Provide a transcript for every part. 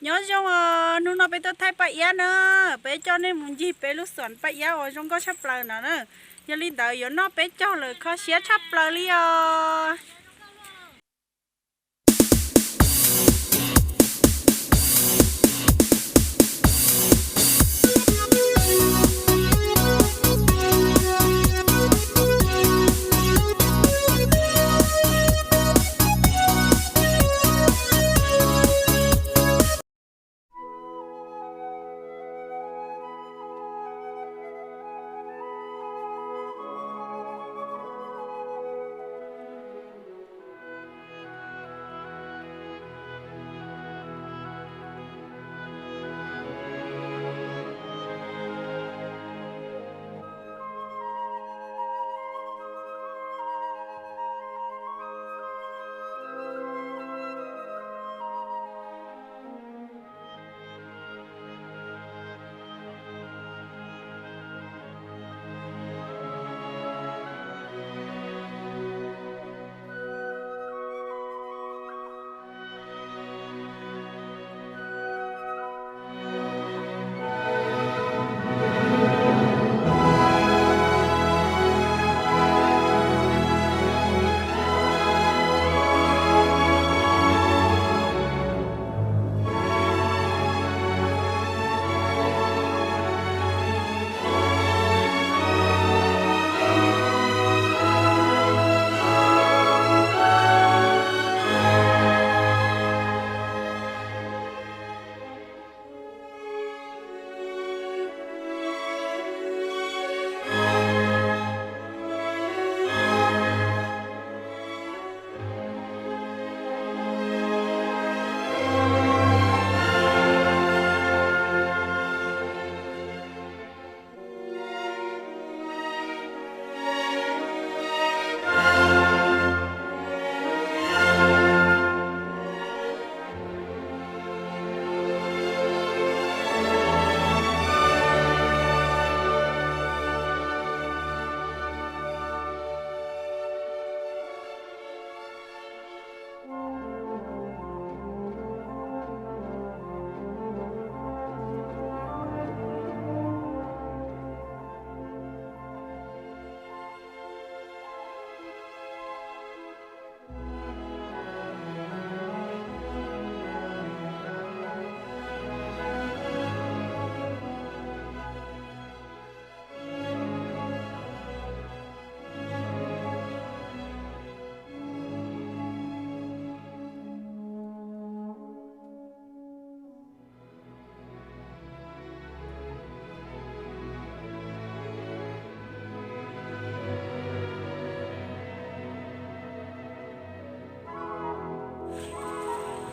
Nyob zoo os, hnub no peb tuaj thaij Paj Iab na, peb coj nej mus ncig peb lub xas Paj Iab uas zoo nkauj tshaj plaws no na. Yog li ntawd yuav noj peb caug lawm, kho siab tshaj plaws li os.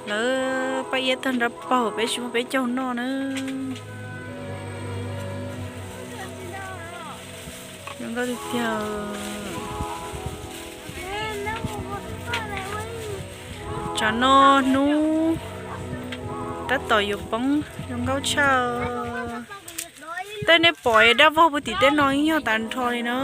Lawv pab iab tag nrho paug, peb tsis muaj peb caug noj na. Zoo nkauj tiag tiag. Tsam no hnub tab tom yuav poob, zoo nkauj tshaj. Tej nej pom dab vog puag tim tej no yeej yog tag nrho li na.